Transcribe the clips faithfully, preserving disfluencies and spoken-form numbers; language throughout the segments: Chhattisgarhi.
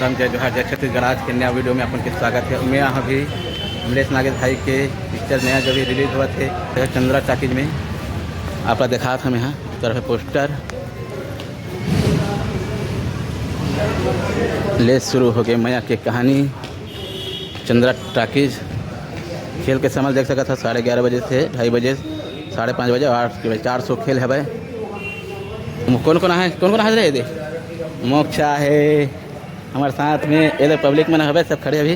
राम, जय जोहार, जय छत्तीसगढ़। आज के नया वीडियो में अपन के स्वागत है। मैं यहाँ भी अमलेश नागेश भाई के पिक्चर नया जो भी रिलीज हुआ थे चंद्रा टाकीज में, आप ला दिखात हम यहाँ तरफ पोस्टर। ले शुरू हो गए मया के कहानी। चंद्रा टाकीज खेल के समय देख सकत ह, साढ़े ग्यारह बजे से ढाई बजे, साढ़े पाँच बजे और आठ बजे, चार सौ खेल है भाई। कौन कौन आहे, कौन कौन हाजिर है दे? मोक्षा है हमारे साथ में, इधर पब्लिक मन हवे, सब खड़े अभी।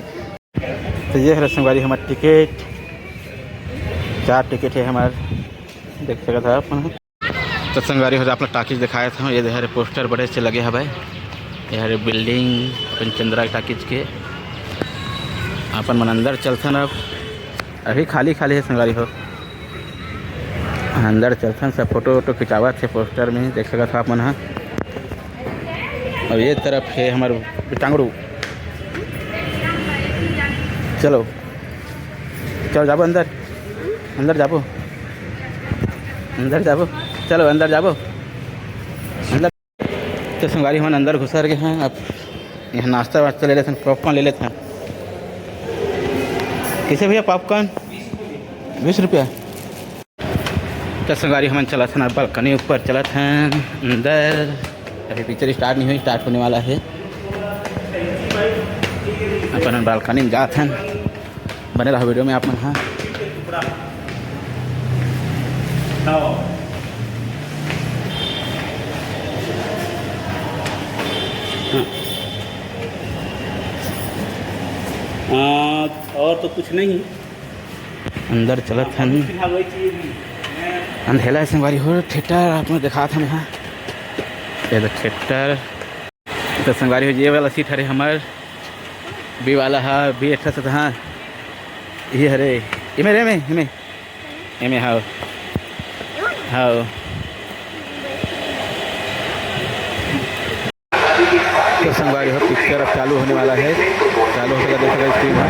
तो ये हरे संगवारी हमार टिकट, चार टिकट है हमार, देख सकत ह अपन। तो संगवारी हो, आप ला टाकीज दिखाए था, ये हरे पोस्टर बड़े से लगे हवे, ये हरे बिल्डिंग अपन चंद्रा टाकीज के। अपन मन अंदर चलथन अब, अभी खाली खाली है संगवारी हो। अंदर चलथन, सब फोटो वोटो खिंचावत हे पोस्टर में, देख सकत हो आप मन ह। और ये तरफ है हमार टांगड़ू। चलो, चलो जाबो अंदर, अंदर जाबो, अंदर जाबो, चलो अंदर जाबो, अंदर। तो संगवारी हमन अंदर घुसर गए हैं। अब यहाँ नाश्ता वास्ता ले लेथन, पॉपकॉर्न ले लेथन। कैसे भैया पॉपकॉर्न? बीस रुपया। तो संगवारी हमन चलत हन, अब बालकनी ऊपर चलत हन अंदर। अभी पिक्चर स्टार्ट नहीं हुई, स्टार्ट होने वाला है। अपन बालकनी में जात हन। बने रहो वीडियो में आप मन। हाँ, हाँ, और तो कुछ नहीं। अंदर चलत हन। अंधेला है संगवारी हो, थिएटर आप मन दिखात हन यहाँ। ये तो थिएटर। तो संगवारी हो, ये वाला सीट हरे हमर, बी वाला हा, बी एक ठा से, हाँ, ये हरे, एमे रे, एमे, एमे, एमे, हाव, हाव। तो संगवारी हो, पिक्चर अब चालू होने वाला है, चालू होने का देख सकते हैं स्क्रीन में।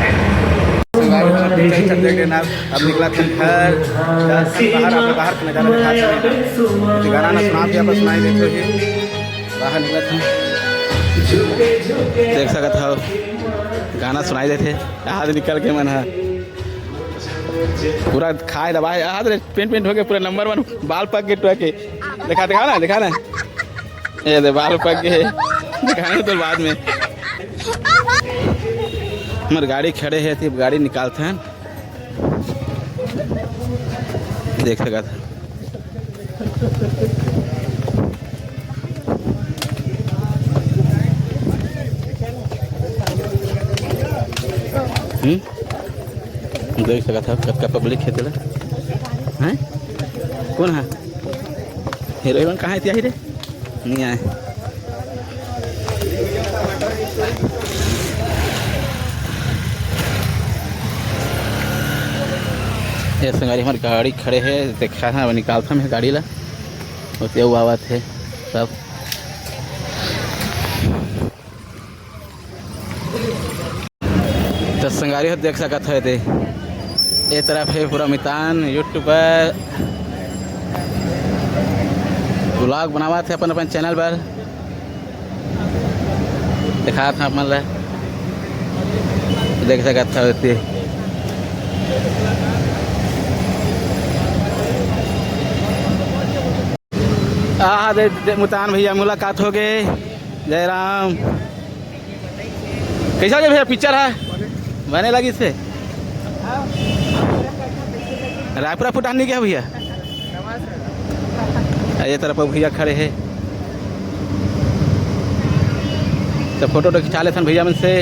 संगवारी हो, पिक्चर देख लेना, अब निकला थे घर, बाहर, आप बाहर का नजारा दिखा सकते हैं। गाना ना सुना दिया, बस सुनाई देते हुए। बाहर निकलत हन, देख सकत हव, गाना सुनाई देथे। आज निकल के मन ह पूरा खाए दबाए, आज रे पेंट पेंट होके पूरा नंबर वन, बाल पक के टुआ के। दिखा, दिखा ना, दिखा ना, ये दे बाल पक गए, दिखाएंगे तो बाद में। हमर गाड़ी खड़े है, गाड़ी निकालते हैं। देख सकत हव। हम्म? देख सकत हव, कतका पब्लिक हे तेला। हैं? कौन है? हीरो हीरोइन कहाँ हे तिया ही रे? नहीं आए। ये संगवारी हमर गाड़ी खड़े हे, देखा था, अब निकालता मैं गाड़ी ला। ओती अउ आवत हे सब। तो संगवारी हो देख सकत हो एदे, ए तरफ हे पूरा मितान यूट्यूबर व्लॉग बनावत हे अपन अपन चैनल पर। दिखात हन आप मन ला, देख सकत हव एती। आहा दे, दे मुतान भैया मुलाकात हो गए। जय राम। कैसा हो गया भैया पिक्चर है? बने लगी से? रायपुरा फुटान नहीं गया भैया? ये तरफ भैया खड़े हैं, तो फोटो वोटो खिंचा लेथन भैया मन से।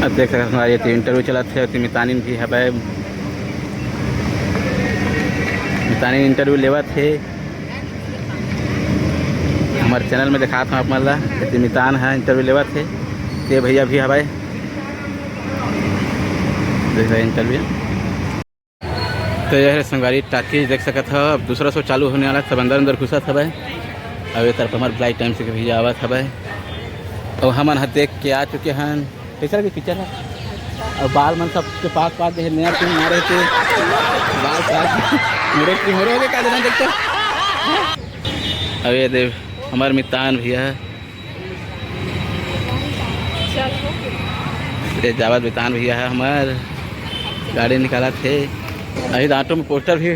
अब देख सकत हव, ये तो इंटरव्यू चलत हे, तो मितानिन भी हवय, मितानिन इंटरव्यू लेवत हे। हमर चैनल में दिखात हव आप मन ला, ये तो मितान ह इंटरव्यू लेवत हे, ते भैया भी हवय, देख रहे इंटरव्यू। तो ये हरे संगवारी टाकीज देख सकत हव, अब दूसरा शो चालू होने वाला हे, सब अंदर अंदर घुसत हवय। अब ये तरफ हमर ब्लाइट टाइम से भैया आवत हवय, अउ हमन ह देख के आ चुके हन। कैसा लगे पिक्चर ह? अउ बाल मन सब के पाक पाक दे हे, नया क्रीम मारे थे, बाल पाक, मोरो क्रीम, मोरो हो गए का देना देखते। अब ये देख हमर मितान भैया, ये जावत बेतान भैया है हमार, गाड़ी निकालत हे। अभी तो ऑटो में पोस्टर भी,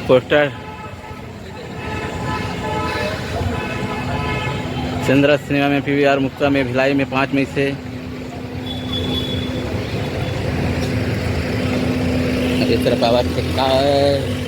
पोस्टर चंद्रा सिनेमा में, पीवीआर मुक्ता में, भिलाई में पाँच मई से। ये तरफ आवाज ठेका है।